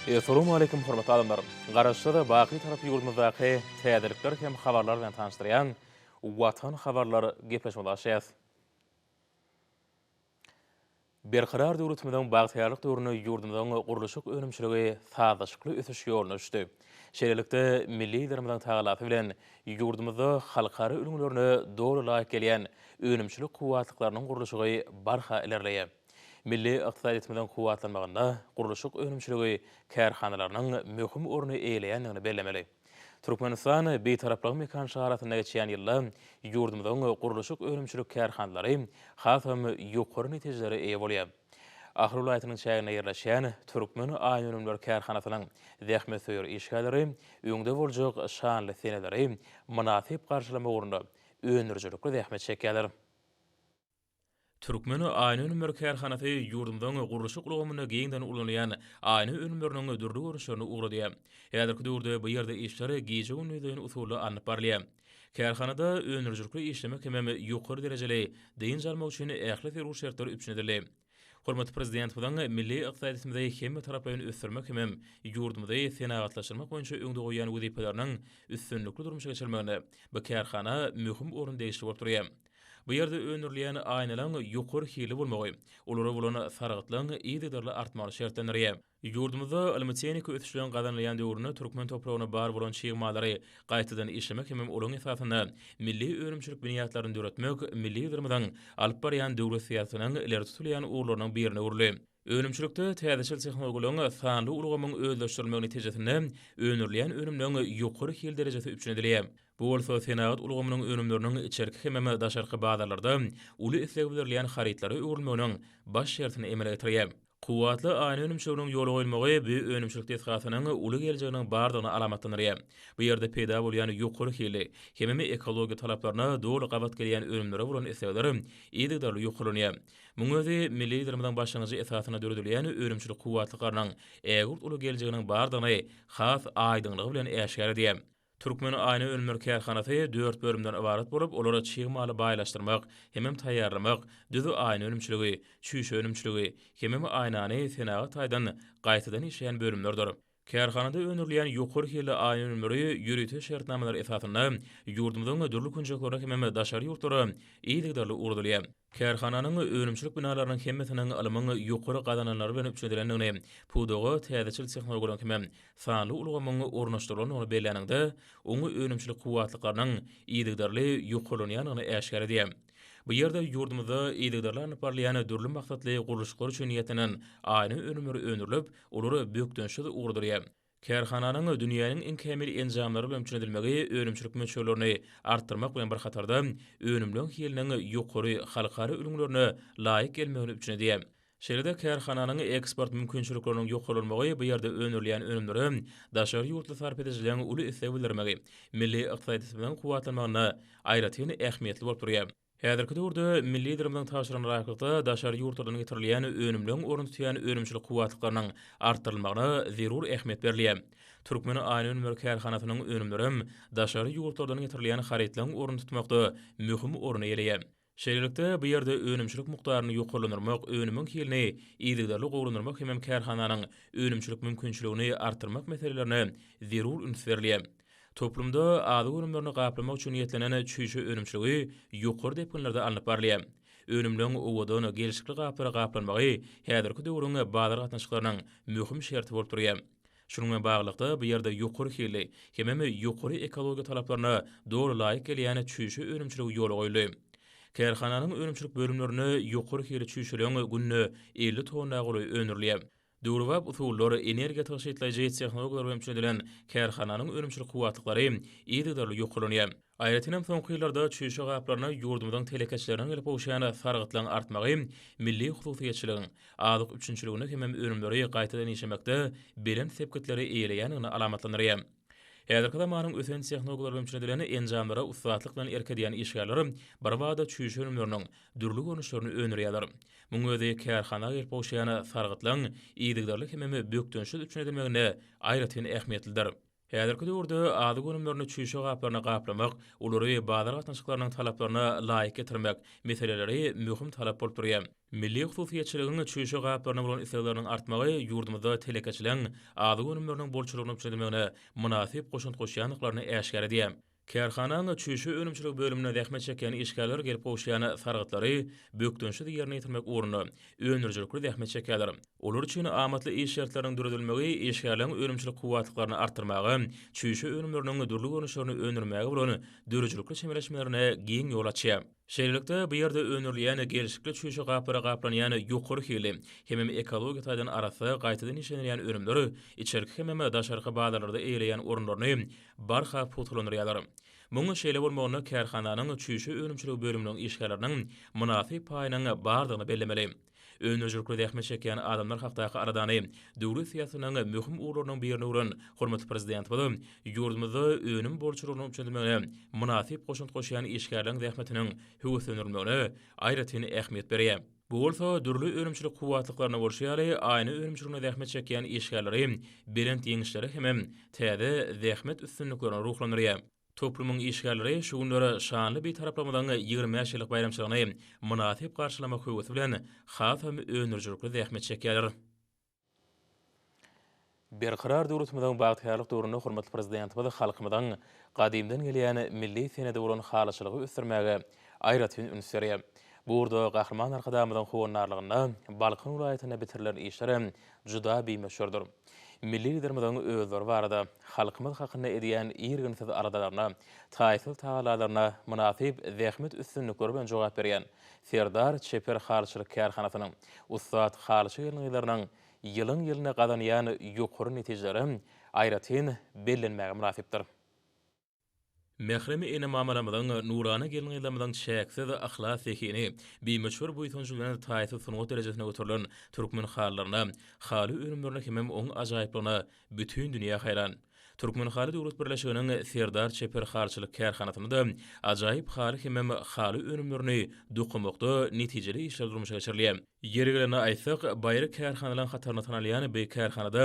Essalawmaleýkim hormatly adamlar! Garaşsyz, baky Bitarap ýurdumyzdaky täzelikler hem habarlar bilen tanyşdyrýan Watan habarlar gepleşigimize başlaýas. Berkarar döwletimiziň bagtyýarlyk döwründe ýurdumyzyň gurluşyk önümçiligi sazlaşykly ösüş ýoluna düşdi. Şeýlelikde, milli Liderimiziň tagallasy bilen ýurdumyzda halkara ülňülerine doly laýyk gelýän önümçilik kuwwatlyklarynyň gurluşygy barha ilerleýär. Milli ykdysadyýetimiziň kuwwatlanmagynda gurluşyk önümçiligi kärhanalarynyň möhüm orny eýeleýändigini bellemeli. Türkmenistan Bitaraplygyň mekany şygarasynda geçýän ýylda ýurdumyzyň gurluşyk önümçilik kärhanalary hasam ýokary netijelere eýe bolýar. Ahal welaýatynyň çäginde ýerleşýän Türkmen aýnaönümleri kärhanasynyň zähmetsöýer işgärleri öňde boljak şanly seneleri mynasyp garşylamak ugrunda öndürijilikli zähmet çekýärler. Türkmen aýna önümleri kärhanasy ýurdumyzyň gurluşyk ulgamynda giňden ulanylýan aýna önümleriniň dürli görnüşlerini ugradýar. Häzirki döwürde bu ýerde işler gije-gündizleýin usulda alnyp barylýar. Kärhanada öndürijilikli işlemek hemem ýokary derejeli dynç almak üçin ähli zerur şertler üpjün edildi. Hormatly Prezidentimiziň milli ykdysadyýetimizi hemmetaraplaýyn ösdürmek hemem ýurdumyzy senagatlaşdyrmak boýunça öňde goýýan wezipeleriniň üstünlikli durmuşa geçirilmeginde bu kärhana möhüm orun degişli bolup durýar. Bu ýerde öndürilýän aýnalaryň ýokary hilli bolmagy, olara bolan sargytlaryň yzygiderli artmagyny şertlendirýär. Ýurdumyzda ylmy-tehniki ösüşleriň gazanylýan döwründe türkmen topragynda bar bolan çig mallary gaýtadan işlemek hemem olaryň esasynda milli önümçilik binýatlaryny döretmek milli Liderimiziň alyp barýan döwlet syýasatynyň ileri tutulýan ugurlarynyň birine öwrüldi. Önümçilikde täzeçil tehnologiýalaryň, sanly ulgamyň özleşdirilmegi netijesinde öndürilýän önümleriň ýokary hil derejesi üpjün edilýär. Bu bolsa senagat ulgamynyň önümleriniň içerki hemem daşarky bazarlarda uly isleg bildirilýän harytlara öwrülmeginiň baş şertini emele getirýär. Kuwwatly aýna önümçiliginiň ýola goýulmagy bu önümçilik desgasynyň uly geljeginiň bardygyny alamatlandyrýar. Bu ýerde peýda bolýan ýokary hilli hemem ekologiýa talaplaryna doly gabat gelýän önümlere bolan islegler yzygiderli ýokarlanýar. Munuň özi milli Liderimiziň başlangyjy esasynda döredilýän önümçilik kuwwatlyklarynyň ägirt uly geljeginiň bardygyny has aýdyňlygy bilen äşgär edýär. Türkmen aýna önümleri kärhanasy dört bölümden ybarat bolup, olar çig maly baýlaşdyrmak hemem taýýarlamak, düz aýna önümçiligi, çüýşe önümçiligi hemem aýnany senagat taýdan gaýtadan işleýän bölümlerdir. Kärhanada öndürilýän ýokary hilli aýna önümleri ýörite şertnamalar esasynda ýurdumyzyň dürli künjeklerine hemem daşary ýurtlara yzygiderli ugradylýar. Kärhananyň önümçilik binalarynyň hemmesiniň ylmyň ýokary gazananlary bilen üpjün edilendigini, pudaga täzeçil tehnologiýalaryň hemem sanly ulgamyň ornaşdyrylandygyny belläniňde, oňa önümçilik kuwwatlyklarynyň yzygiderli ýokarlanýandygyny äşgär edýär. Bu ýerde ýurdumyzda yzygiderli alnyp barylýan dürli maksatly gurluşyklar üçin niýetlenen aýna önümleri öndürilip, olar bökdençsiz ugradylýar. Kärhananyň dünýäniň iň kämil enjamlary bilen üpjün edilmegi önümçilik möçberlerini artdyrmak bilen bir hatarda, önümleň hiliniň ýokary halkara ülňülerine laýyk gelmegini üpjün edýär. Şeýle-de kärhananyň eksport mümkinçilikleriniň ýokarlanmagy bu ýerde öndürilýän önümlere daşary ýurtly sarp edijileriň uly isleg bildirmegi milli ykdysadyýetimiziň kuwwatlanmagynda aýratyn ähmiýetli bolup durýar. Häzirki döwürde milli Liderimiziň tabşyrygyna laýyklykda daşary ýurtlardan getirilýän önümleň ornuny tutýan önümçilik kuwwatlyklarynyň artdyrylmagyna zerur ähmiýet berilýär. Türkmen aýna önümleri kärhanasynyň önümlerem daşary ýurtlardan getirilýän harytlaryň ornuny tutmakda möhüm orun eýeleýär. Şeýlelikde, bu ýerde önümçilik mukdaryny ýokarlandyrmak, önümiň hilini yzygiderli gowulandyrmak hemem kärhananyň önümçilik mümkinçiligini artdyrmak meselelerine zerur üns berilýär. Toplumda azyk önümlerini gaplamak üçin niýetlenen çüýşe önümçiligi ýokary depginlerde alnyp barylýar. Önümleň owadan, gelşikli gaplara gaplanmagy häzirki döwrüň bazar gatnaşyklarynyň möhüm şerti bolup durýar. Şunuň bilen baglylykda, bu ýerde ýokary hilli hemem ýokary ekologiýa talaplaryna doly laýyk gelýän çüýşe önümçiligi ýola goýuldy. Kärhananyň önümçilik bölümlerinde ýokary hilli çüýşeleň günde 50 tonna golaýy öndürilýär. Döwrebap usullar, energiýa tygşytlaýjy tehnologiýalar bilen üpjün edilen kärhananyň önümçilik kuwwatlyklary yzygiderli ýokarlanýar. Aýratynam soňky ýyllarda çüýşe gaplaryna ýurdumyzyň telekeçilerinden gelip gowuşýan sargytlaryň artmagy milli hususyýetçiligiň azyk üpjünçiliginde hemem önümleri gaýtadan işlemekde belent sepgitleri eýeleýändigini alamatlandyrýar. Häzirki zamanyň ösen tehnologiýalary bilen üpjün edilen enjamlara ussatlyk bilen erk edýän işgärler birbada çüýşe önümleriniň dürli görnüşlerini öndürýärler. Munuň özi kärhana gelip gowuşýan sargytlaryň yzygiderli hemem bökdençsiz üpjün edilmeginde aýratyn ähmiýetlidir. Häzirki döwürde azyk önümlerini çüýşe gaplaryna gaplamak, olary bazar gatnaşyklarynyň talaplaryna laýyk getirmek meseleleri möhüm talap bolup durýar. Milli hususyýetçiligiň çüýşe gaplaryna bolan islegleriniň artmagy ýurdumyzda telekeçiligiň azyk önümleriniň bolçulygyny üpjün edilmegine mynasyp goşant goşýandyklaryny äşgär edýär. Kärhananyň çüýşe önümçiligi bölüminde zähmet çekýän işgärler gelip gowuşýan sargytlary bökdençsiz ýerine ýetirmek ugrunda öndürijilikli zähmet çekýärler. Olar üçin amatly iş şertleriniň döredilmegi işgärleriň önümçilik kuwwatlyklaryny artdyrmaga, çüýşe önümleriniň dürli görnüşlerini öndürmäge bolan döredijilikli çemeleşmelerine giň ýol açýar. Şeýlelikde, bu ýerde öndürilýän gelşikli çüýşe gaplara gaplanýan ýokary hilli hemem ekologiýa taýdan arassa gaýtadan işlenilýän önümler içerki hemem daşarky bazarlarda eýeleýän orunlaryny barha pugtalandyrýarlar. Munuň şeýle bolmagynda kärhananyň çüýşe önümçiligi bölüminiň işgärleriniň mynasyp paýynyň bardygyny bellemeli. Öndürijilikli zähmet çekýän adamlar hakdaky aladany döwlet syýasatynyň möhüm ugurlarynyň birine öwren hormatly Prezidentimiz ýurdumyzda önüm bolçulygynyň üpjün edilmegine mynasyp goşant goşýan işgärleriň zähmetiniň höweslendirilmegine aýratyn ähmiýet berýär. Bu bolsa dürli önümçilik kuwwatlyklarynda bolşy ýaly, aýna önümçiliginde zähmet çekýän işgärleri belent ýeňişlere hemem täze zähmet üstünliklerine ruhlandyrýar. Toplumyň işgärleri şu günler şanly Bitaraplygymyzyň 25 ýyllyk baýramçylygyny mynasyp garşylamak höwesi bilen hasam öndürijilikli zähmet çekýärler. Berkarar döwletimiziň bagtyýarlyk döwründe hormatly Prezidentimiz halkymyzyň gadymdan gelýän milli senedi bolan halyçylygy ösdürmäge aýratyn üns berýär. Bu ugurda Gahryman Arkadagymyzyň howandarlygynda Balkan welaýatynda bitirilen işler hem juda bimöçberdir. Milli Liderimiziň özleri barada, halkymyz hakynda edýän irginsiz aladalaryna, taýsyz tagallalaryna mynasyp zähmet üstünlikleri bilen jogap berýän Serdar çeper halyçylyk kärhanasynyň ussat halyçy gelin-gyzlarynyň ýylyň-ýylyna gazanýan ýokary netijeleri aýratyn bellenmäge mynasypdyr. Mährem ene-mamalarymyzyň, nurana gelin-gyzlarymyzyň çäksiz yhlas-zehini, bimöçber buýsanjy bilen taýsyz sungat derejesine göterilen türkmen halylaryna, haly önümlerine hemem oň ajaýyplygyna bütin dünýä haýran. Türkmenhaly döwlet birleşiginiň Serdar çeper halyçylyk kärhanasynda-da ajaýyp haly hemem haly önümlerini dokamakda netijeli işler durmuşa geçirilýär. Ýeri gelende aýtsak, baýry kärhanalaryň hatarynda tanalýan bu kärhanada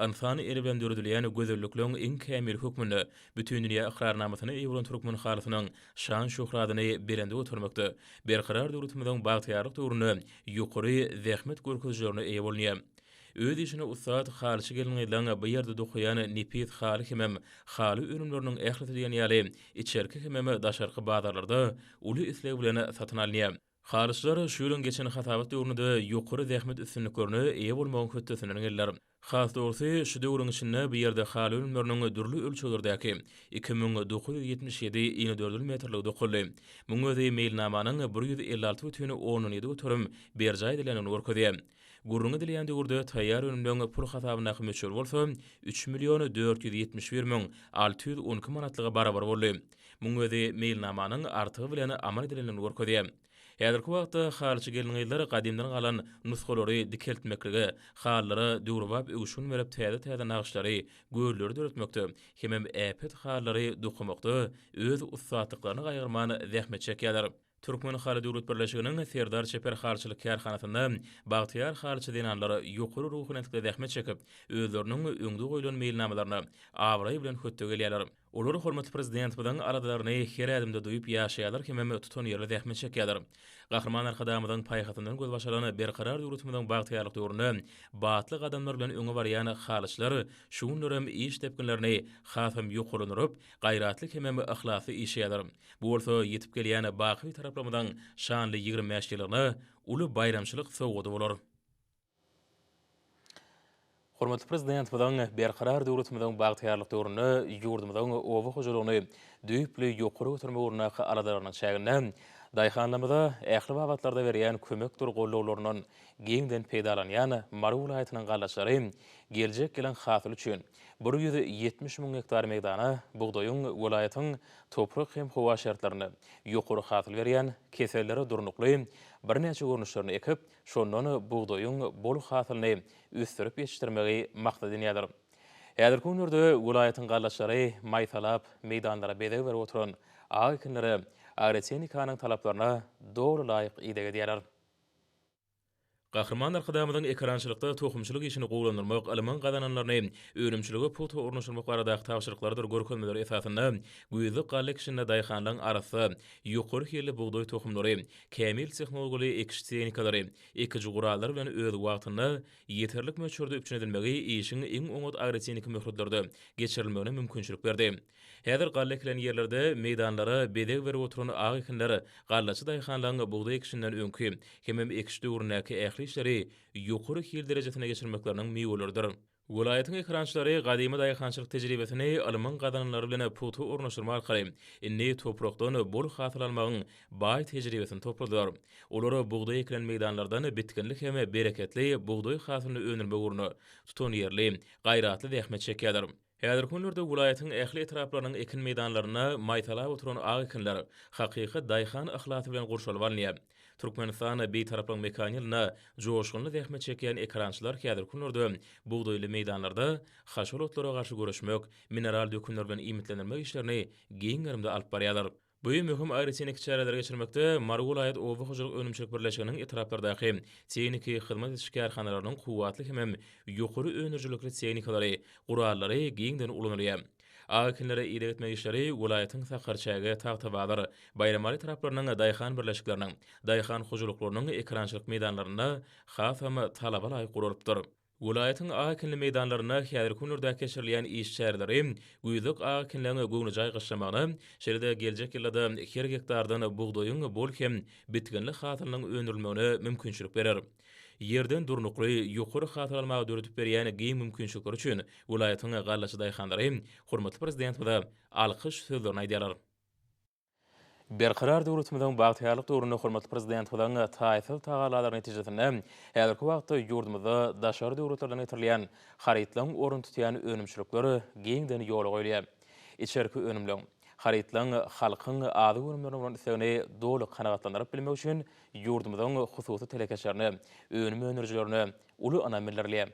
ynsan eli bilen döredilýän gözellikleň iň kämili hökmünde bütindünýä ykrarnamasyna eýe bolan türkmen halysynyň şan-şöhratyny belende götermekde Berkarar döwletimiziň bagtyýarlyk döwründe ýokary zähmet görkezijilerine eýe bolunýar. Öz işine ussat halyçy gelin-gyzlaň bu ýerde dokaýan nepis haly hemem haly önümleriniň ählisi diýen ýaly içerki hemem daşarky bazarlarda uly isleg bilen satyn alynýar. Halyçylar şu ýylyň geçen hasabat döwründe-de ýokary zähmet üstünliklerine eýe bolmagyň hötdesinden geldiler. Has dogrusy, şu döwrüň içinde bu ýerde haly önümleriniň dürli ölçeglerdäki 2977 inedördül metrligi dokaldy. Munuň özi meýilnamanyň 156,7 göterim berjaý edilendigini görkezýär. Gürrüňi edilýän döwürde taýýar önümleň pul hasabyndaky möçberi bolsa üç million 471 müň 612 manatlyga barabar boldy. Munuň özi meýilnamanyň artygy bilen amal edilendigini görkezýär. Häzirki wagtda halyçy gelin-gyzlar gadymdan galan nusgalary dikeltmeklige, halylara döwrebap öwüşgin berip täze-täze nagyşlary, gölleri döretmekde hemem äpet halylary dokamakda öz ussatlyklaryny gaýgyrman zähmet çekýärler. Türkmenhaly döwlet birleşiginiň Serdar çeper halyçylyk kärhanasynda bagtyýar halyçy zenanlar ýokary ruhubelentlikde zähmet çekip, özleriniň öňde goýlan meýilnamalaryna abraý bilen hötde gelýärler. Olar hormatly Prezidentimiziň aladalaryny her ädimde duýup ýaşaýarlar hemem tutanýerli zähmet çekýärler. Gahryman Arkadagymyzyň paýhasyndan gözbaş alan Berkarar döwletimiziň bagtyýarlyk döwründe batly gadamlar bilen öňe barýan halyçylar şu günlerem iş depginlerini hasam ýokarlandyryp, gaýratly hemem yhlasly işleýärler. Bu bolsa ýetip gelýän baky Bitaraplygymyzyň şanly 25 ýyllygyna uly baýramçylyk sowgady bolar. Hormatly Prezidentimiziň Berkarar döwletimiziň bagtyýarlyk döwründe ýurdumyzyň oba hojalygyny düýpli ýokary götermek ugrundaky aladalarynyň çäginde daýhanlarymyza ähli babatlarda berýän kömekdir goldawlaryndan giňden peýdalanýan Mary welaýatynyň gallaçylary geljek ýylyň hasyly üçin 170 müň gektar meýdana bugdaýyň welaýatyň toprak hem howa şertlerinde ýokary hasyl berýän, kesellere durnukly birnäçe görnüşlerini ekip, Şondan bugdaýyň bol hasylyny ösdürip ýetişdirmegi maksat edinýärler. Häzirki günlerde welaýatyň gallaçlary maýsalap, meýdanlara bezeg berip oturan ak ekinlere agrotehnikanyň talaplaryna doly laýyk ideg edýärler. Gahryman Arkadagymyzyň ekerançylykda tohumçylyk işini gowulandyrmak, ylmyň gazananlaryny önümçilige pugta ornaşdyrmak baradaky tabşyryklarydyr görkezmeleri esasynda güýzlük galla ekişinde daýhanlaryň arassa, ýokary hilli bugdaý tohumlary, kämil tehnologiýaly ekiş tehnikalary, ekiji gurallar bilen öz wagtynda ýeterlik möçberde üpjün edilmegi işiň iň oňat agrotehniki möhletlerde geçirilmegine mümkinçilik berdi. Häzir galla ekilen ýerlerde meýdanlara bezeg berip oturan ak ekinler gallaçy daýhanlaryň bugdaý ekişinden öňki hemem ekiş döwründäki ähli işleri ýokary hil derejesinde geçirmekleriniň miweleridir. Welaýatyň ekerançylary gadymy daýhançylyk tejribesini ylmyň gazananlary bilen pugta ornaşdyrmak arkaly, indi toprakdan bol hasyl almagyň baý tejribesini topladylar. Olar bugdaý ekilen meýdanlardan bitginli hem bereketli bugdaý hasylyny öndürmek ugrunda tutanýerli, gaýratly zähmet çekýärler. Häzirki günlerde welaýatyň ähli etraplarynyň ekin meýdanlarynda maýsalap oturan ak ekinler hakyky daýhan yhlasy bilen gurşalyp alynýar. Türkmenistan Bitaraplygyň mekany ýylynda joşgunly zähmet çekýän ekerançylar häzirki günlerde bugdaýly meýdanlarda haşal otlara garşy göreşmek, mineral dökünler bilen iýmitlendirmek işlerini giň gerimde alyp barýarlar. Bu möhüm agrotehniki çäreleri geçirmekde Mary welaýat oba hojalyk önümçilik birleşiginiň etraplardaky tehniki hyzmat ediş kärhanalarynyň kuwwatly hemem ýokary öndürijilikli tehnikalary, gurallary giňden ulanylýar. Ak ekinlere ideg etmek işleri welaýatyň Sakarçäge, Tagtabazar, Baýramaly etraplarynyň daýhan birleşikleriniň, daýhan hojalyklarynyň ekerançylyk meýdanlarynda hasam talaba laýyk guralypdyr. Welaýatyň ak ekinli meýdanlarynda häzirki günlerde geçirilýän iş çäreleri güýzlük ak ekinleň göwnejaý gyşlamagyna, şeýle-de geljek ýylda-da her gektardan bugdaýyň bol hem bitginli hasylynyň öndürilmegine mümkinçilik berer. Ýerden durnukly, ýokary hasyl almaga döredip berýän giň mümkinçilikleri üçin welaýatyň gallaçy daýhanlary hormatly Prezidentimize alkyş sözlerini aýdýarlar. Berkarar döwletimiziň bagtyýarlyk döwründe hormatly Prezidentimiziň taýsyz tagallalary netijesinde häzirki wagtda ýurdumyzda daşary döwletlerden getirilýän harytlaryň ornuny tutýan önümçilikler giňden ýola goýulýar. Içerki önümleň, harytlaryň halkyň azyk önümlerine bolan islegini doly kanagatlandyryp bilmek üçin ýurdumyzyň hususy telekeçilerine, önüm öndürijilerine uly ynam bildirilýär.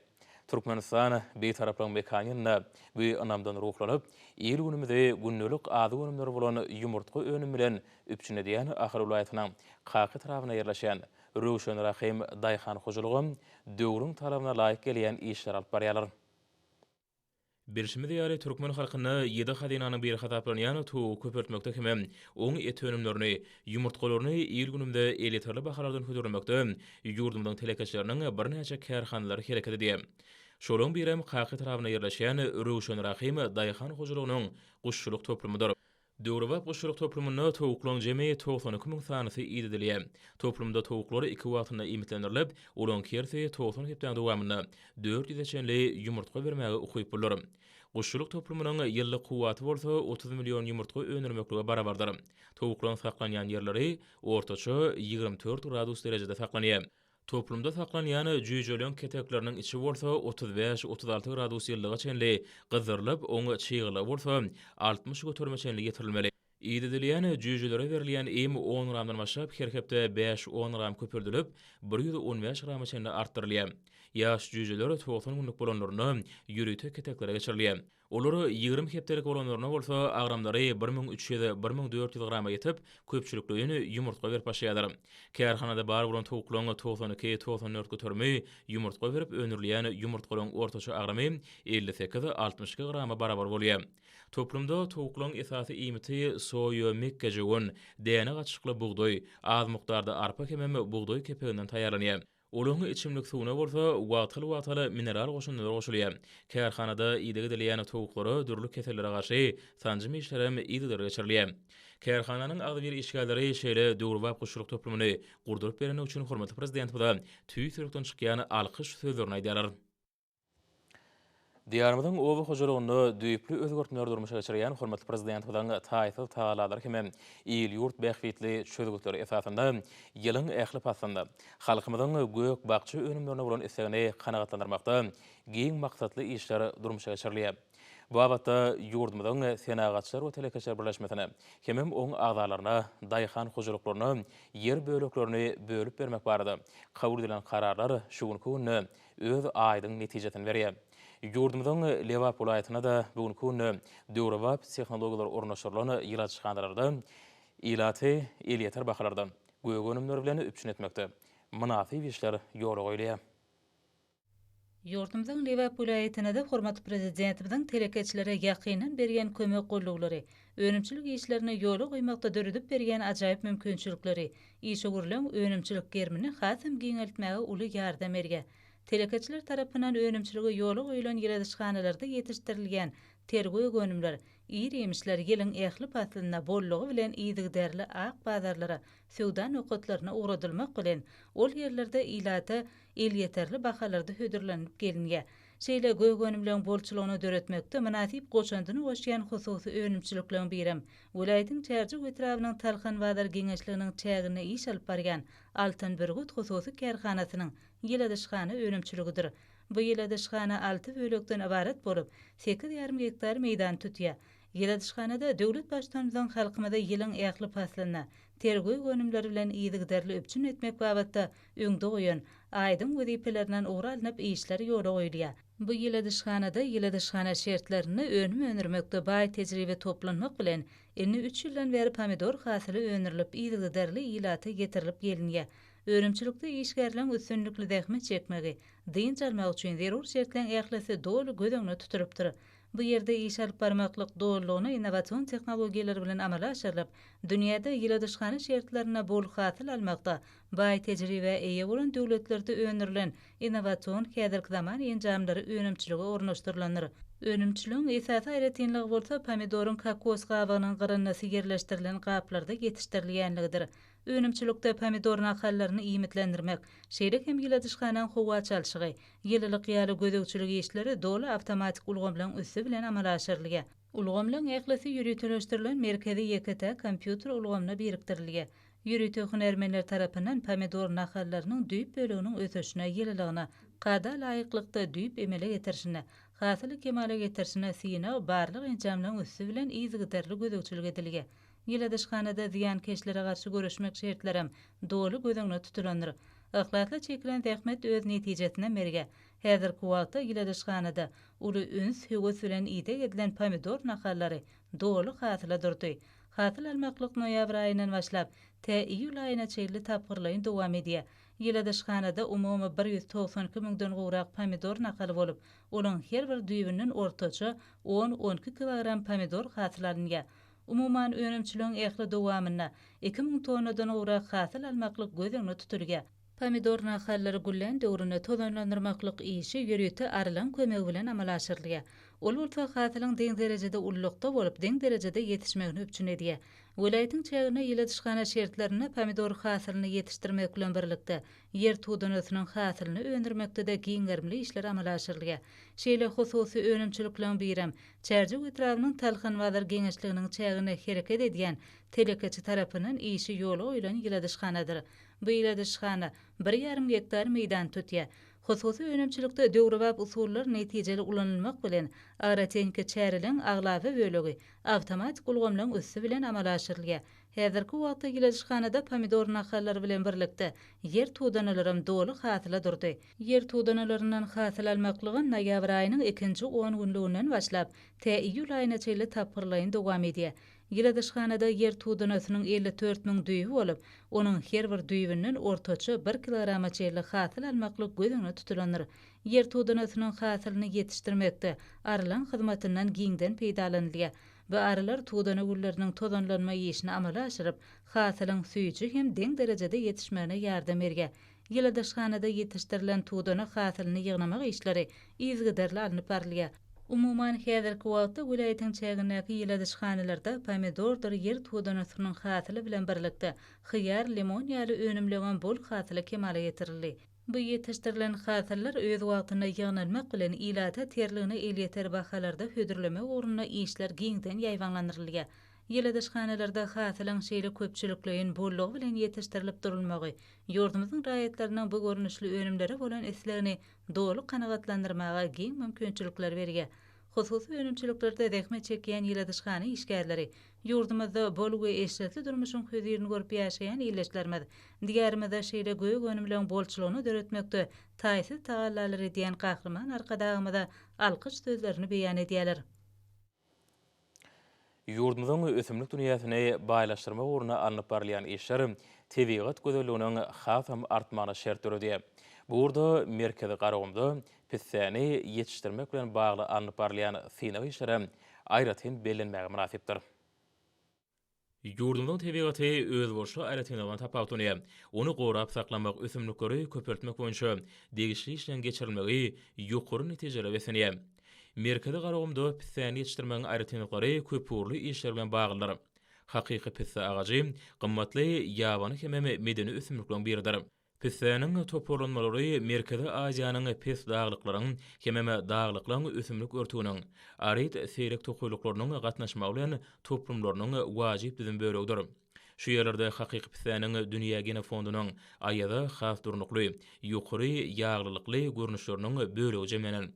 Türkmenistan Bitaraplygyň mekany ýylynda bu ynamdan ruhlanyp, il-günümizi gündelik azyk önümleri bolan ýumurtga önümi bilen üpjün edýän Ahal welaýatynyň Kaka etrabynda ýerleşýän Röwşen Rahym daýhan hojalygam döwrüň talabyna laýyk gelýän işleri alyp barýarlar. Bilşimiz ýaly, türkmen halkynda ýedi hazynanyň biri hasaplanýan towugy köpeltmekde hemem oň et önümlerini, ýumurtgalaryny il-günümize elýeterli bahalardan hödürlemekde ýurdumyzyň telekeçileriniň birnäçe kärhanalary hereket edýär. Şolaryň birem Kaka etrabynda ýerleşýän Röwşen Rahym daýhan hojalygynyň guşçulyk toplumydyr. Döwrebap guşçulyk toplumynda towuklaryň jemi 92 müň sanysy idedilýär. Toplumda towuklar iki wagtynda iýmitlendirilip, olaryň hersi 90 hepdäň dowamynda dört ýüze çenli ýumurtga bermäge ukyplydyr. Guşçulyk toplumynyň ýyllyk kuwwaty bolsa 30 million ýumurtga öndürmeklige barabardyr. Towuklaryň saklanýan ýerleri ortaça 24 gradus derejede saklanýar. Toplumda saklanýan jüýjeleň ketekleriniň içi bolsa 35, 36 gradus ýylylyga çenli gyzdyrylyp, oň çyglylygy bolsa 60 göterime çenli ýetirilmeli. Idedilýän jüýjelere berilýän iým on gramdan başlap her hepde bäş-on gram köpeldilip, 115 grama çenli artdyrylýar. Ýaş jüýjeler 90 günlük bolanlarynda ýörite keteklere geçirilýär. Olar 20 hepdelik bolanlarynda bolsa agramlary 1300, 1400 grama ýetip, köpçülikleýin ýumurtga berip başlaýarlar. Kärhanada bar bolan towuklaryň 92, 94 göterimi ýumurtga berip öndürilýän ýumurtgalaryň ortaça agramy 58, 62 grama barabar bolýar. Toplumda towuklaryň esasy iýmiti soýa, mekgejöwen, däne gatyşykly bugdaý, az mukdarda arpa hemem bugdaý kepeginden taýýarlanýar. Olaryň içimlik suwuna bolsa wagtal-wagtal mineral goşundylar goşulýar. Kärhanada ideg edilýän towuklara dürli kesellere garşy sanjym işlerem yzygiderli geçirilýär. Kärhananyň agzybir işgärleri şeýle döwrebap guşçulyk toplumyny gurduryp berendigi üçin hormatly Prezidentimize tüýs ýürekden çykýan alkyş sözlerini aýdýarlar. Diýarymyzyň oba hojalygynda düýpli özgertmeleri durmuşa geçirýän hormatly Prezidentimiziň taýsyz tagallalary hem il-ýurt bähbitli çözgütleri esasynda ýylyň ähli paslynda halkymyzyň gök-bakja önümlerine bolan islegini kanagatlandyrmakda giň maksatly işler durmuşa geçirilýär. Bu babatda ýurdumyzyň Senagatçylar we telekeçiler birleşmesine hemem oň agzalaryna, daýhan hojalyklaryna ýer böleklerini bölüp bermek barada kabul edilen kararlar şu günki günde öz aýdyň netijesini berýär. Ýurdumyzyň Lebap welaýatynda-da bu günki günde döwrebap tehnologiýalar ornaşdyrylan ýyladyşhanalarda ilaty elýeter bahalarda gök önümler bilen üpjün etmekde. mynasyp işler ýola goýulýar. Ýurdumyzyň Lebap welaýatynda-da hormatly Prezidentimiziň telekeçilere ýakyndan berýän kömek-gollawlary, önümçilik işlerini ýola goýmakda döredip berýän ajaýyp mümkinçilikleri işewürligiň önümçilik gerimini hasam giňeltmäge uly ýardam berýär. Telekeçiler tarapyndan önümçiligi ýola goýlan ýyladyşhanalarda ýetişdirilýän ter gök önümler, ir-iýmişler ýylyň ähli paslynda bollugy bilen yzygiderli ak bazarlara, söwda nokatlaryna ugradylmak bilen, ol ýerlerde ilata elýeterli bahalarda hödürlenilip gelinýär. Şeýle gök önümleň bolçulygyny döretmekde mynasyp goşandyny goşýan hususy önümçilikleriň birem, welaýatyň Çärjew etrabynyň Talhanbazar geňeşliginiň çäginde iş alyp barýan Altyn bürgüt hususy kärhanasynyň ýyladyşhana önümçiligidir. Bu ýyladyşhana alty bölekden ybarat bolup, sekiz ýarym gektar meýdany tutýar. Ýyladyşhanada döwlet Baştutanymyzyň halkymyzy ýylyň ähli paslynda ter gök önümleri bilen yzygiderli üpjün etmek babatda öňde goýan aýdyň wezipelerinden ugur alnyp işler ýola goýulýar. Bu ýyladyşhanada ýyladyşhana şertlerinde önüm öndürmekde baý tejribe toplanmak bilen, indi üç ýyldan bäri pomidor hasyly öndürilip yzygiderli ilata ýetirilip gelinýär. Önümçilikde işgärleň üstünlikli zähmet çekmegi, dynç almagy üçin zerur şertleň ählisi doly göz öňünde tutulypdyr. Bu ýerde iş alyp barmaklyk dolulygyna innowasion tehnologiýalar bilen amala aşyrylyp, dünýäde ýyladyşhana şertlerinde bol hasyl almakda baý tejribä eýe bolan döwletlerde öndürilen innowasion häzirki zaman enjamlary önümçilige ornaşdyrylandyr. Önümçiligiň esasy aýratynlygy bolsa pomidoryň kokos gabygynyň gyryndysy ýerleşdirilen gaplarda ýetişdirilýänligidir. Önümçilikde pomidor nahallaryny iýmitlendirmek, şeýle hem ýyladyşhanaň howa çalşygy, ýylylyk ýaly gözegçilik işleri doly awtomatik ulgamlaryň üsti bilen amala aşyrylýar. Ulgamlaryň ählisi ýöriteleşdirilen merkezi ýeke-täk kompýuter ulgamyna birikdirilýär. Ýörite hünärmenler tarapyndan pomidor nahallarynyň düýp böleginiň ösüşine, ýylylygyna, kada laýyklykda düýp emele getirişine, hasyly kemala getirişine synag, barlag enjamlaryň üsti bilen yzygiderli gözegçilik edilýär. Ýyladyşhanada zyýankeşlere garşy göreşmek şertlerem doly göz öňünde tutulandyr. Yhlasly çekilen zähmet öz netijesinem berýär. Häzirki wagtda ýyladyşhanada uly üns, höwes bilen ideg edilen pomidor nahallary doly hasyla durdy. Hasyl almaklyk noýabr aýyndan başlap, tä iýul aýyna çenli tapgyrlaýyn dowam edýär. Ýyladyşhanada umumy 192 müňden gowrak pomidor nahaly bolup, olaň her bir düýbünden ortaça on-on iki kilogram pomidor hasyl alynýar. Umuman, önümçiligiň ähli dowamynda 2000 tonnadan gowrak hasyl almaklyk göz öňünde tutulýar. Pomidor nahallary güllän döwründe tozanlandyrmaklyk işi ýörite arylaň kömegi bilen amala aşyrylýar. Ol bolsa hasylyň deň derejede ululykda bolup, deň derejede ýetişmegini üpjün edýär. Welaýatyň çäginde ýyladyşhana şertlerinde pomidor hasylyny ýetişdirmek bilen birlikde, ýer tudanasynyň hasylyny öndürmekde-de giň gerimli işler amala aşyrylýar. Şeýle hususy önümçilikleriň birem Çärjew etrabynyň Talhanbazar geňeşliginiň çäginde hereket edýän telekeçi tarapyndan işi ýola goýlan ýyladyşhanadyr. Bu ýyladyşhana bir ýarym gektar meýdany tutýar. Hususy önümçilikde döwrebap usullar netijeli ulanylmak bilen, agrotehniki çäreleriň aglaba bölegi awtomatik ulgamlaryň üsti bilen amala aşyrylýar. Häzirki wagtda ýyladyşhanada pomidor nahallary bilen birlikde, ýer tudanalaram doly hasyla durdy. Ýer tudanalaryndan hasyl almaklyga noýabr aýynyň ikinji on günlüginden başlap, tä iýul aýyna çenli tapgyrlaýyn dowam edýär. Ýyladyşhanada ýer tudanasynyň 54 müň düýbi bolup, onuň her bir düýbünden ortaça bir kilograma çenli hasyl almaklyk göz öňünde tutulandyr. Ýer tudanasynyň hasylyny ýetişdirmekde arylaň hyzmatyndan giňden peýdalanylýar. Bu arylar tudana gülleriniň tozanlanma işini amala aşyryp, hasylyň süýji hem deň derejede ýetişmegine ýardam berýär. Ýyladyşhanada ýetişdirilen tudana hasylyny ýygnamak işleri yzygiderli alnyp barylýar. Umuman, häzirki wagtda welaýatyň çägindäki ýyladyşhanalarda pomidordyr ýer tudanasynyň hasyly bilen birlikde, hyýar, limon ýaly önümleňem bol hasyly kemala getirildi. Bu ýetişdirilen hasyllar öz wagtynda ýygnalmak bilen, ilata terligine elýeter bahalarda hödürlemek ugrunda işler giňden ýaýbaňlandyrylýar. Ýyladyşhanalarda hasylyň şeýle köpçülikleýin bollugy bilen ýetişdirilip durulmagy ýurdumyzyň raýatlarynyň bu görnüşli önümlere bolan islegini doly kanagatlandyrmaga giň mümkinçilikler berýär. Hususy önümçiliklerde zähmet çekýän ýyladyşhana işgärleri, ýurdumyzda bol we eşretli durmuşyň hözirini görüp ýaşaýan ildeşlerimiz Diýarymyzda şeýle gök önümleň bolçulygyny döretmekde taýsyz tagallalar edýän Gahryman Arkadagymyza alkyş sözlerini beýan edýärler. Ýurdumyzyň ösümlik dünýäsini baýlaşdyrmak ugrunda alnyp barylýan işler tebigat gözelliginiň hasam artmagyna şert döredýär. Bu ugurda Merkezi Garagumda pissäni ýetişdirmek bilen bagly alnyp barylýan synag işleri aýratyn bellenmäge mynasypdyr. Ýurdumyzyň tebigaty özboluşly aýratynlygyndan tapawutlanýar. Ony gorap saklamak, ösümlikleri köpeltmek boýunça degişli işleriň geçirilmegi ýokary netijelere beslenýär. Merkezi Garagumda pissäni ýetişdirmegiň aýratynlyklary köpugurly işler bilen baglydyr. Hakyky pisse agajy gymmatly ýabany hemem medeni ösümlikleriň biridir. Pissäniň toparlanmalary Merkezi Aziýanyň pes daglyklaryň hemem daglyklaň ösümlik örtüginiň, arid seýrek tokaýlyklarynyň gatnaşmagy bilen toplumlarynyň wajyp düzüm bölegidir. Şu ýerlerde hakyky pissäniň dünýä genofondunyň aýaza has durnukly, ýokary ýaglylykly görnüşleriniň bölegi jemlenen.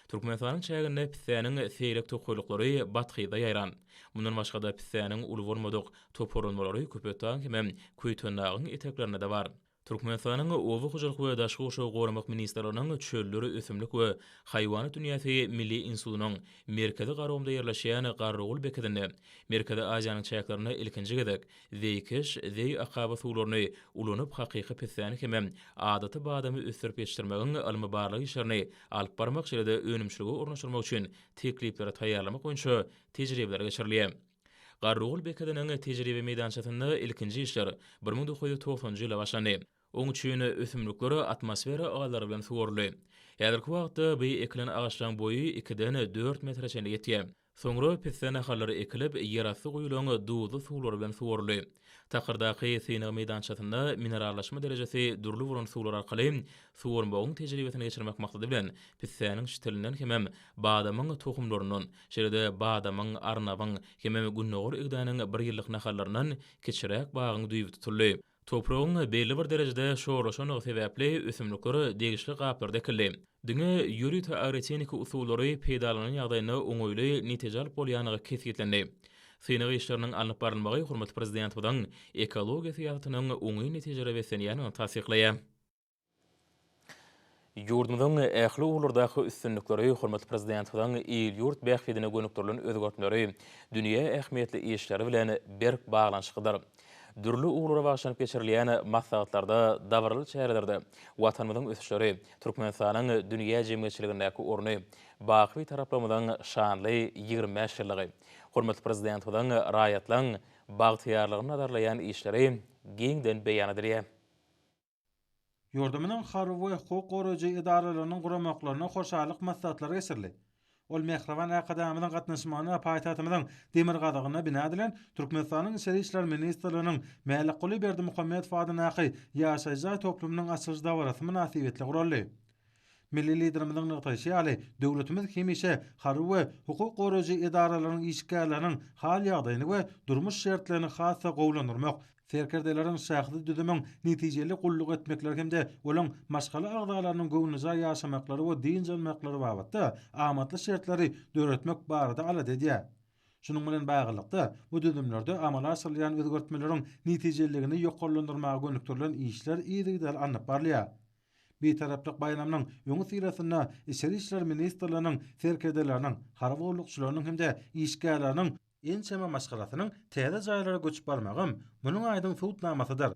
Türkmenistanyň çäginde pissäniň seýrek tokaýlyklary Bathyzda ýaýran. Mundan başga-da pissäniň uly bolmadyk toparlanmalary Köpetdagyň hemem Köýtendagyň eteklerinde-de bar. Türkmenistanyň Oba hojalyk we daşky gurşawy goramak ministrliginiň Çöller, ösümlik we haýwanat dünýäsi milli institutynyň Merkezi Garagumda ýerleşýän Garrygul bekedinde Merkezi Aziýanyň çäklerinde ilkinji gezek zeýkeş, zeý akaba suwlaryny ulanyp hakyky pissäni hemem adaty badamy ösdürip ýetişdirmegiň ylmy-barlag işlerini alyp barmak şeýle-de önümçilige ornaşdyrmak üçin teklipleri taýýarlamak boýunça tejribeler geçirilýär. Garrygul bekediniň tejribe meýdançasynda ilkinji işler 1990-njy ýylda başlandy. Oň üçin ösümlikler atmosfera ygallary bilen suwaryldy. Häzirki wagtda bu ekilen agaçlaryň boýy ikiden dört metre çenli ýetýär. Soňra pisse nahallary ekilip, ýerasty guýulaň duzly suwlary bilen suwaryldy. Takyrdaky synag meýdançasynda minerallaşma derejesi dürli bolan suwlar arkaly suwarmagyň tejribesini geçirmek maksady bilen, pissäniň şitilinden hemem badamyň tohumlaryndan, şeýle-de badamyň, arnabyň hemem gündogar igdäniň bir ýyllyk nahallaryndan kiçiräk bagyň düýbi tutuldy. Topragyň belli bir derejede şorlaşandygy sebäpli ösümlikler degişli gaplarda ekildi. Diňe ýörite agrotehniki usullary peýdalanan ýagdaýynda oňaýly netije alyp bolýandygy kesgitlendi. Synag işleriniň alnyp barylmagy hormatly Prezidentimiziň ekologiýa syýasatynyň oňyn netijelere beslenýändigini tassyklaýar. Ýurdumyzyň ähli ugurlardaky üstünlikleri, hormatly Prezidentimiziň il-ýurt bähbidine gönükdirilen özgertmeleri dünýä ähmiýetli işleri bilen berk baglanyşyklydyr. Dürli ugurlara bagyşlanyp geçirilýän maslahatlarda, dabaraly çärelerde Watanymyzyň ösüşleri, Türkmenistanyň dünýä jemgyýetçiligindäki orny, baky Bitaraplygymyzyň şanly 25 ýyllygy, hormatly Prezidentimiziň raýatlaryň bagtyýarlygyny nazarlaýan işleri giňden beýan edilýär. Ýurdumyzyň harby we hukuk goraýjy edaralarynyň guramaklarynda hoşallyk maslahatlary geçirildi. Ol mähriban Arkadagymyzyň gatnaşmagynda paýtagtymyzyň demirgazygynda bina edilen Türkmenistanyň Içeri işler ministrliginiň Mälikguly Berdimuhamedow adyndaky ýaşaýyş jaý toplumynyň açylyş dabarasy mynasybetli guraldy. Milli Liderimiziň nygtaýşy ýaly, döwletimiz hemişe harby we hukuk goraýjy edaralaryň işgärleriniň hal-ýagdaýyny we durmuş şertlerini has-da gowulandyrmak, serkerdeleriň şahsy düzümiň netijeli gulluk etmekleri hem-de olaryň maşgala agzalarynyň göwnejaý ýaşamaklary we dynç almaklary babatda amatly şertleri döretmek barada alada edýär. Şunuň bilen baglylykda, bu düzümlerde amala aşyrylýan özgertmeleriň netijeliligini ýokarlandyrmaga gönükdirilen işler yzygiderli alnyp barylýar. Bitaraplyk baýramynyň öňüsyrasynda Içeri işler ministrliginiň serkerdeleriniň, harby gullukçylarynyň hem-de işgärleriniň ençeme maşgalasynyň täze jaýlara göçüp barmagam munuň aýdyň subutnamasydyr.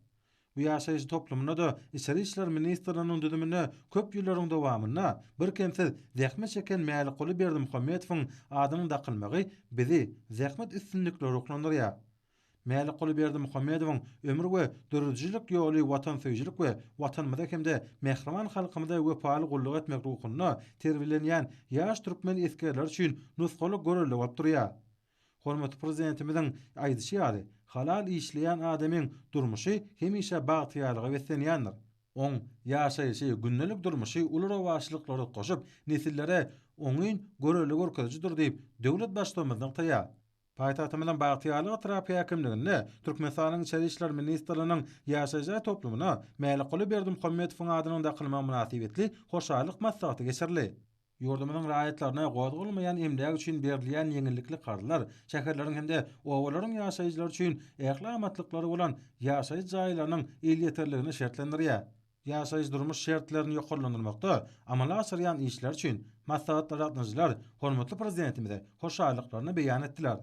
Bu ýaşaýyş toplumynda-da Içeri işler ministrliginiň düzüminde köp ýyllaryň dowamynda birkemsiz zähmet çeken Mälikguly Berdimuhamedowyň adynyň dakylmagy bizi zähmet üstünlikleri ruhlandyrýar. Mälikguly Berdimuhamedowyň ömür we döredijilik ýoly watansöýüjilik we Watanymyza hem-de mähriban halkymyza wepaly gulluk etmek ruhunda terbiýelenýän ýaş türkmen esgerleri üçin nusgalyk görelde bolup durýar. Hormatly Prezidentimiziň aýdyşy ýaly, halal işleýän adamyň durmuşy hemişe bagtyýarlyga beslenýändir. Oň ýaşaýşy, gündelik durmuşy uly rowaçlyklara utgaşyp, nesillere oňyn görelde görkezijidir diýip, döwlet Baştutanymyz nygtaýar. Paýtagtymyzyň Bagtyýarlyk etrap häkimliginde Türkmenistanyň Içeri işler ministrliginiň ýaşaýyş jaý toplumyna Mälikguly Berdimuhamedowyň adynyň dakylmagy mynasybetli hoşallyk maslahaty geçirildi. Ýurdumyzyň raýatlaryna gozgalmaýan emläk üçin berilýän ýeňillikli karzlar, şäherleriň hem-de obalaryň ýaşaýjylary üçin ähli amatlyklary bolan ýaşaýyş jaýlarynyň elýeterligini şertlendirýär. Ýaşaýyş-durmuş şertlerini ýokarlandyrmakda amala aşyrýan işleri üçin maslahatlara gatnaşyjylar hormatly Prezidentimize hoşallyklaryny beýan etdiler.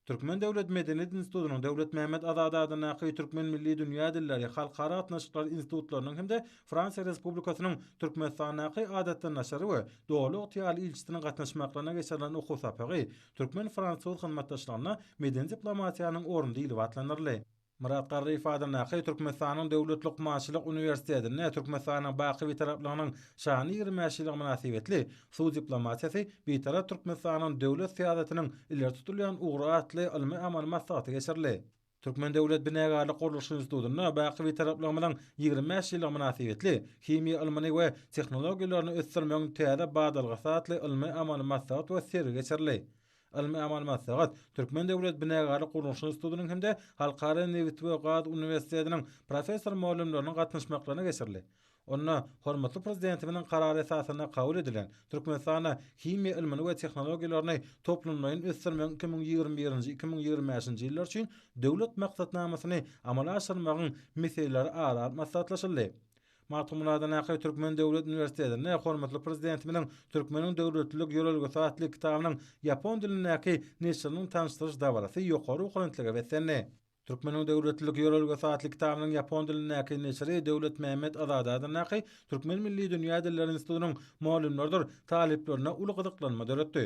Türkmen döwlet medeniýet institutynyň Döwletmämmet Azady adyndaky Türkmen milli dünýä dilleri, halkara gatnaşyklary institutlarynyň hem-de Fransiýa Respublikasynyň Türkmenistandaky Adatdan daşary we Doly ygtyýarly ilçisiniň gatnaşmaklarynda geçirilen okuw sapagy Türkmen-fransuz hyzmatdaşlygynda medeni diplomatiýanyň orny diýlip atlandyryldy. Myrat Garryýew adyndaky Türkmenistanyň Döwlet lukmançylyk uniwersitetinde Türkmenistanyň baky Bitaraplygynyň şanly 25 ýyllygy mynasybetli Suw diplomatiýasy, Bitarap Türkmenistanyň döwlet syýasatynyň ileri tutulýan ugry atly ylmy-amaly maslahaty geçirildi. Türkmen döwlet binagärlik gurluşyk institutynda baky Bitaraplygymyzyň 25 ýyllygy mynasybetli Himiýa ylmyny we tehnologiýalaryny ösdürmegiň täze badalgasy atly ylmy-amaly maslahat we sergi geçirildi. Ylmy-amaly maslahat Türkmen döwlet binagärlik gurluşyk institutynyň hem-de Halkara nebit we gaz uniwersitetiniň professor-mugallymlarynyň gatnaşmaklarynda geçirildi. Onda hormatly Prezidentimiziň Karary esasynda kabul edilen Türkmenistanda himiýa ylmyny we tehnologiýalaryny toplumlaýyn ösdürmegiň 2021-nji, 2025-nji ýyllar üçin Döwlet maksatnamasyny amala aşyrmagyň meseleleri ara alyp maslahatlaşyldy. Magtymguly adyndaky Türkmen döwlet uniwersitetinde hormatly Prezidentimiziň Türkmeniň döwletlilik ýörelgesi atly kitabynyň ýapon dilindäki neşiriniň tanyşdyryş dabarasy ýokary ruhubelentlige beslendi. Türkmeniň döwletlilik ýörelgesi atly kitabynyň ýapon dilindäki neşiri Döwletmämmet Azady adyndaky Türkmen milli dünýä dilleri institutynyň mugallymlarydyr talyplarynda uly gyzyklanma döretdi.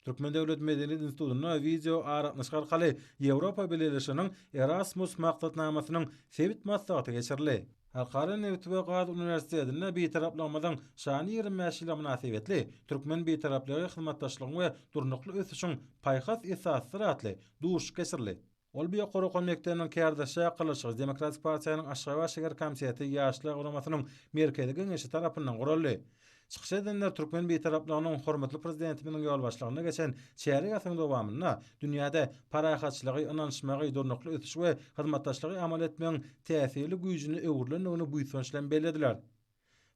Türkmen döwlet medeniýet institutynda wideo aragatnaşyk arkaly Ýewropa Bileleşiginiň Erasmus maksatnamasynyň sebit maslahaty geçirildi. Halkara nebit we gaz uniwersitetinde Bitaraplygymyzyň şanly 25 ýyllygy mynasybetli Türkmen Bitaraplygy hyzmatdaşlygyň we durnukly ösüşiň paýhas esasydyr atly duşuşyk geçirildi. Ol bu ýokary okuw mekdebiniň kärdeşi Gylyçgyz Demokratik partiýanyň Aşgabat şäher komiteti Ýaşlar guramasynyň Merkezi Geňeşi tarapyndan guraldy. Çykyş edenler türkmen Bitaraplygynyň hormatly Prezidentimiziň ýolbaşçylygynda geçen çärýek asyryň dowamynda dünýäde parahatçylygy, ynanyşmagy, durnukly ösüşi we hyzmatdaşlygy amal etmegiň täsirli güýjüne öwrülendigini buýsanç bilen bellediler.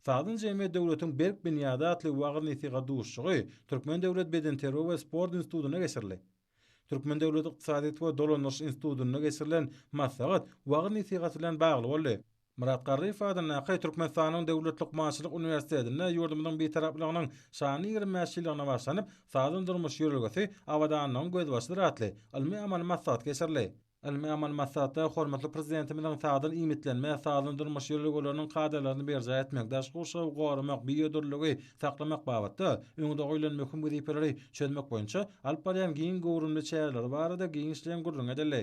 Sagdyn jemgyýet döwletiň berk binýady atly wagyz-nesihat duşuşygy Türkmen döwlet bedenterbiýe we sport institutynda geçirildi. Türkmen döwlet ykdysadyýet we dolandyryş institutynda geçirilen maslahat wagyz-nesihat bilen bagly boldy. Myrat Garryýew adyndaky Türkmenistanyň Döwlet lukmançylyk uniwersitetinde ýurdumyzyň Bitaraplygynyň şanly 25 ýyllygyna bagyşlanyp, Sagdyn durmuş ýörelgesi, abadanlygyň gözbaşydyr atly ylmy-amaly maslahat geçirildi. Ylmy-amaly maslahatda hormatly Prezidentimiziň sagdyn iýmitlenme, sagdyn durmuş ýörelgeleriniň kadalaryny berjaý etmek, daşky gurşawy goramak, biodürlüligi saklamak babatda öňde goýlan möhüm wezipeleri çözmek boýunça alyp barýan giň göwrümli çäreleri barada giňişleýin gürrüň edildi.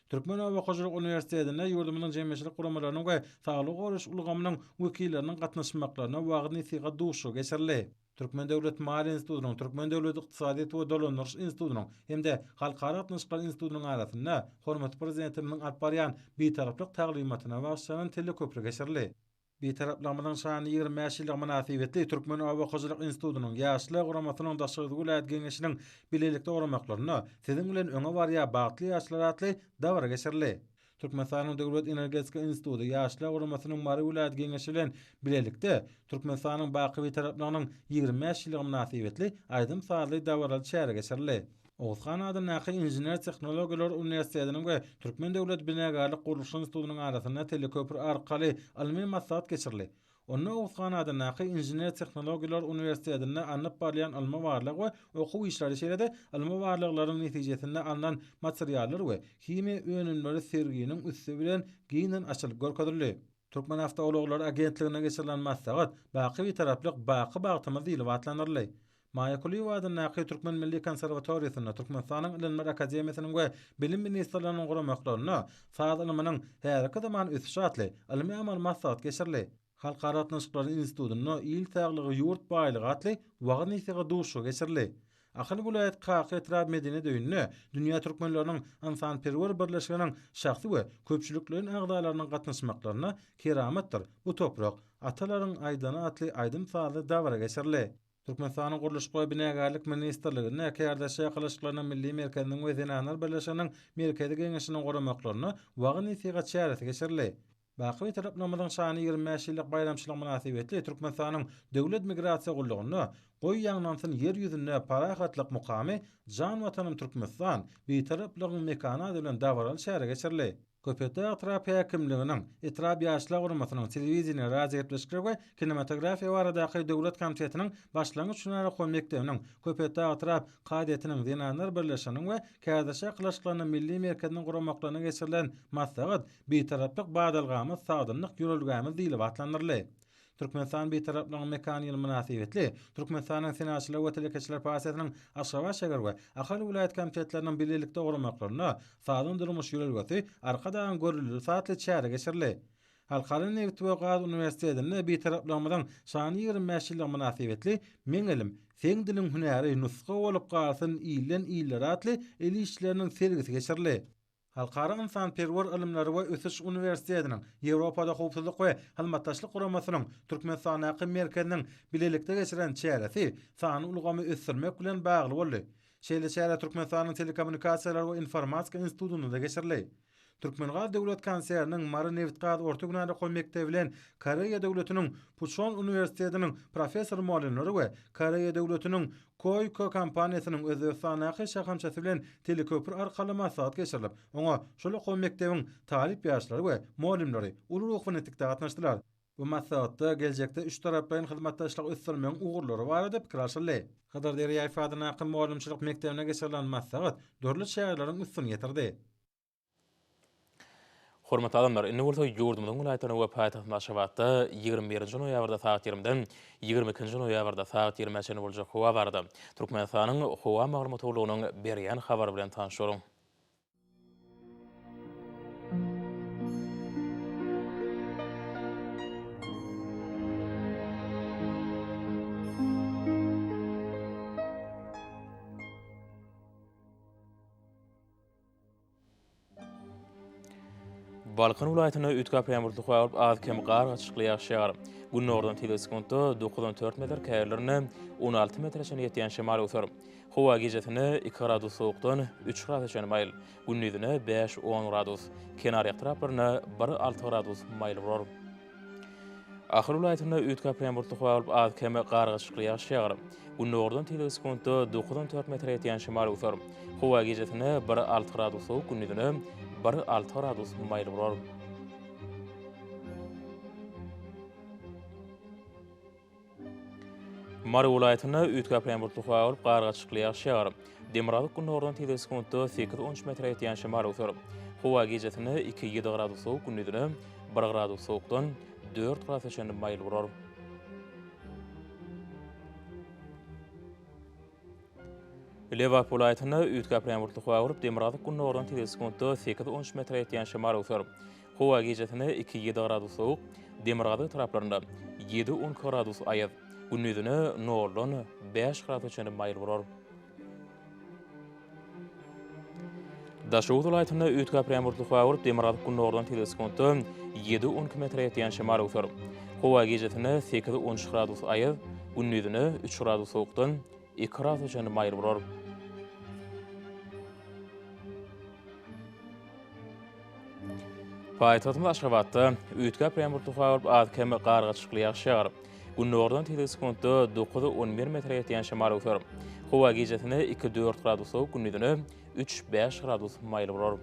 Türkmen oba hojalyk uniwersitetinde ýurdumyzyň jemgyýetçilik guramalarynyň we saglygy goraýyş ulgamynyň wekilleriniň gatnaşmaklarynda wagyz-nesihat duşuşygy geçirildi. Türkmen döwlet maliýe institutynyň, Türkmen döwlet ykdysadyýet we dolandyryş institutynyň hem-de Halkara gatnaşyklary institutynyň arasynda hormatly Prezidentimiziň alyp barýan Bitaraplyk taglymatyna bagyşlanan teleköpri geçirildi. Bitaraplygymyzyň şanly 25 ýyllygy mynasybetli Türkmen oba hojalyk institutynyň Ýaşlar guramasynyň Daşoguz welaýat Geňeşiniň bilelikde guramaklarynda Siziň bilen öňe barýar bagtly ýaşlar atly dabara geçirildi. Türkmenistanyň Döwlet energetika instituty Ýaşlar guramasynyň Mary welaýat Geňeşi bilen bilelikde Türkmenistanyň baky Bitaraplygynyň 25 ýyllygy mynasybetli aýdym-sazly dabaraly çäre geçirildi. Oguzhan adyndaky Inžener-tehnologiýalar uniwersitetiniň we Türkmen döwlet binagärlik-gurluşyk institutynyň arasynda teleköpri arkaly ylmy maslahat geçirildi. Onda Oguzhan adyndaky Inžener-tehnologiýalar uniwersitetinde alnyp barylýan ylmy-barlag we okuw işleri şeýle-de ylmy-barlaglaryň netijesinde alnan materiallar we himiýa önümleri serginiň üsti bilen giňden açylyp görkezildi. Türkmenawtoulaglary agentliginde geçirilen maslahat Baky Bitaraplyk, baky bagtymyz diýlip atlandyryldy. Maýa Kulyýewa adyndaky Türkmen milli konserwatoriýasynda Türkmenistanyň Ylymlar akademiýasynyň we Bilim ministrliginiň guramaklarynda Saz ylmynyň häzirki zaman ösüşi atly ylmy-amaly maslahat geçirildi. Halkara gatnaşyklary institutynda Il saglygy ýurt baýlygy atly wagyz-nesihat duşuşygy geçirildi. Ahal welaýat Kaka etrap medeniýet öýünde Dünýä türkmenleriniň ynsanperwer birleşiginiň şahsy we köpçülikleýin agzalarynyň gatnaşmaklarynda Keramatdyr bu toprak, atalaryň aýdany atly aýdym-sazly dabara geçirildi. Türkmenistanyň Gurluşyk we binagärlik ministrliginde Kärdeşler arkalaşyklarynyň Milli merkeziniň we Zenanlar birleşiginiň Merkezi Geňeşiniň guramaklarynda wagyz-nesihat çäresi geçirildi. Baky Bitaraplygymyzyň şanly 25 ýyllyk baýramçylygy mynasybetli Türkmenistanyň Döwlet migrasiýa gullugynda Goý ýaňlansyn Ýer ýüzünde parahatlyk mukamy, Jan Watanym Türkmenistan, Bitaraplygyň mekany ady bilen dabaraly çäre geçirildi. Köpetdag etrap häkimliginiň, etrap Ýaşlar guramasynyň, telewideniýe, radiogepleşikler we kinematografiýa baradaky döwlet komitetiniň başlangyç hünär okuw mekdebiniň, Köpetdag etrap kazyýetiniň, Zenanlar birleşiginiň we Kärdeşler arkalaşyklarynyň milli merkeziniň guramaklarynda geçirilen maslahat Bitaraplyk badalgamyz, sagdynlyk ýörelgämiz diýlip atlandyryldy. Türkmenistan Bitaraplygyň mekany ýyly mynasybetli Türkmenistanyň Senagatçylar we telekeçiler partiýasynyň Aşgabat şäher we Ahal welaýat komitetleriniň bilelikde guramaklarynda Sagdyn durmuş ýörelgesi, Arkadagyň görellilisi atly çäre geçirildi. Halkara nebit we gaz uniwersitetinde Bitaraplygymyzyň şanly 25 ýyllygy mynasybetli Meň elim, seň diliň hünäri nusga bolup galsyn ilden illere atly el işleriniň sergisi geçirildi. Halkara ynsanperwer ylymlary we ösüş uniwersitetiniň, Ýewropada Howpsuzlyk we Hyzmatdaşlyk Guramasynyň Türkmenistandaky merkeziniň bilelikde geçiren çäresi sanly ulgamy ösdürmek bilen bagly boldy. Şeýle çäre Türkmenistanyň Telekommunikasiýalar we informatika institutynda-da geçirildi. Türkmengaz döwlet konserniniň Mary nebitgaz orta hünär okuw mekdebi bilen Koreýa döwletiniň Puçon uniwersitetiniň professor-mugallymlary we Koreýa döwletiniň KOICO kompaniýasynyň Özbegistandaky şahamçasy bilen teleköpri arkaly maslahat geçirilip, oňa şol okuw mekdebiň talyp ýaşlary we mugallymlary uly ruhubelentlikde gatnaşdylar. Bu maslahatda geljekde üçtaraplaýyn hyzmatdaşlygy ösdürmegiň ugurlary barada pikir alşyldy. Hydyr Derýaýew adyndaky mugallymçylyk mekdebinde geçirilen maslahat dürli çäreleriň üstüni ýetirdi. Hormatly adamlar, indi bolsa ýurdumyzyň welaýatlarynda we paýtagtymyz Aşgabatda 21-nji noýabrda sagat ýigrimden 22-nji noýabrda sagat ýigrimä çenli boljak howa barada Türkmenistanyň Howa maglumat gullugynyň berýän habary bilen tanyş boluň. Balkan welaýatynda üýtgäp ýagmyrly howa bolup, az-kem gar gatyşykly ýagyş ýagar. Günordan tizligi sekuntda dokuzdan dört metr, käýerlerinde 16 metre çenli ýetýän şemal öwser. Howa gijesine iki gradus sowukdan üç grasa çenli maýyl, gündizine bäş-on gradus, kenarýaka taraplarynda bir-alty gradus maýyl bolar. Ahal welaýatynda üýtgäp ýagmyrly howa bolup, az-kem gar gatyşykly ýagyş ýagar. Gündogardan tizligi sekuntda dokuzdan dört metre ýetýän şemal öwser. Howa gijesine bir-alty gradus sowuk, gündizine bir-alty gradus maýyl bolar. Mary welaýatynda üýtgäp ýagmyrly howa bolup, gar gatyşykly ýagyş ýagar. Demirgazyk-gündogardan tizligi sekuntda sekiz-on üç metre ýetýän şemal öwser. Howa gijesine iki-ýedi gradus sowuk, gündizine bir gradus sowukdan dört grasa çenli maýyl bolar. Lebap welaýatynda üýtgäp ýagmyrly howa bolup, demirgazyk-gündogardan tizligi sekuntda sekiz-on üç metre ýetýän şemal öwser. Howa gijesine iki-ýedi gradus sowuk, demirgazyk taraplarynda ýedi-on iki gradus aýaz, gündizine noldan bäş grasa çenli maýyl bolar. Daşoguz welaýatynda üýtgäp ýagmyrly howa bolup, demirgazyk-gündogardan tizligi sekuntda ýedi-on iki metre ýetýän şemal öwser. Howa gijesine sekiz-on üç gradus aýaz, gündizine üç gradus sowukdan iki grasa çenli maýyl bolar. Paýtagtymyz Aşgabatda üýtgäp ýagmyrly howa bolup, az-kem gar gatyşykly ýagyş ýagar. Gündogardan tizligi sekuntda dokuz-on bir metre ýetýän şemal öwser. Howa gijesine iki-dört gradus sowuk, gündizine üç-bäş gradus maýyl bolar.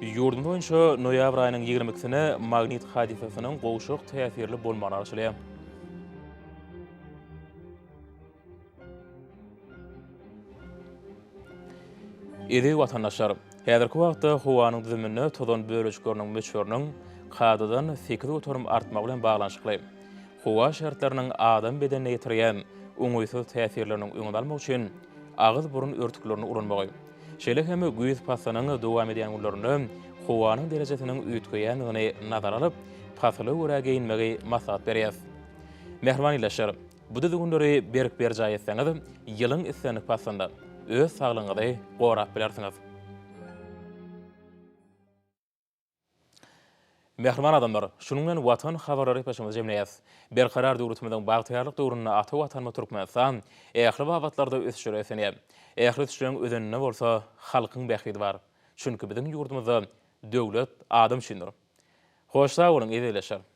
Ýurdumyz boýunça noýabr aýynyň ýigrimi ikisine magnit hadysasynyň gowşak täsirli bolmagyna garaşylýar. Eziz watandaşlar! Häzirki wagtda howanyň düzüminde tozan bölejikleriniň möçberiniň kadadan 8% artmagy bilen baglanyşykly howa şertleriniň adam bedenine ýetirýän oňaýsyz täsirleriniň öňüni almak üçin agyz-burun örtüklerini ulanmagy, şeýle hem güýz paslynyň dowam edýän günlerinde howanyň derejesiniň üýtgeýändigini nazara alyp, pasyla görä geýinmegi maslahat berýäris. Mähriban ildeşler! Bu düzgünleri berk berjaý etseňiz, ýylyň islendik paslynda öz saglygyňyzy gorap bilersiňiz. Mähriban adamlar, şunuň bilen Watan habarlary gepleşigimizi jemleýäris. Berkarar döwletimiziň bagtyýarlyk döwründe ata Watanymyz Türkmenistan ähli babatlarda ösüşlere beslenýär. Ähli ösüşleriň özeninde bolsa halkyň bähbidi bar. Çünki biziň ýurdumyzda döwlet adam üçindir. Hoş sag boluň, eziz ildeşler!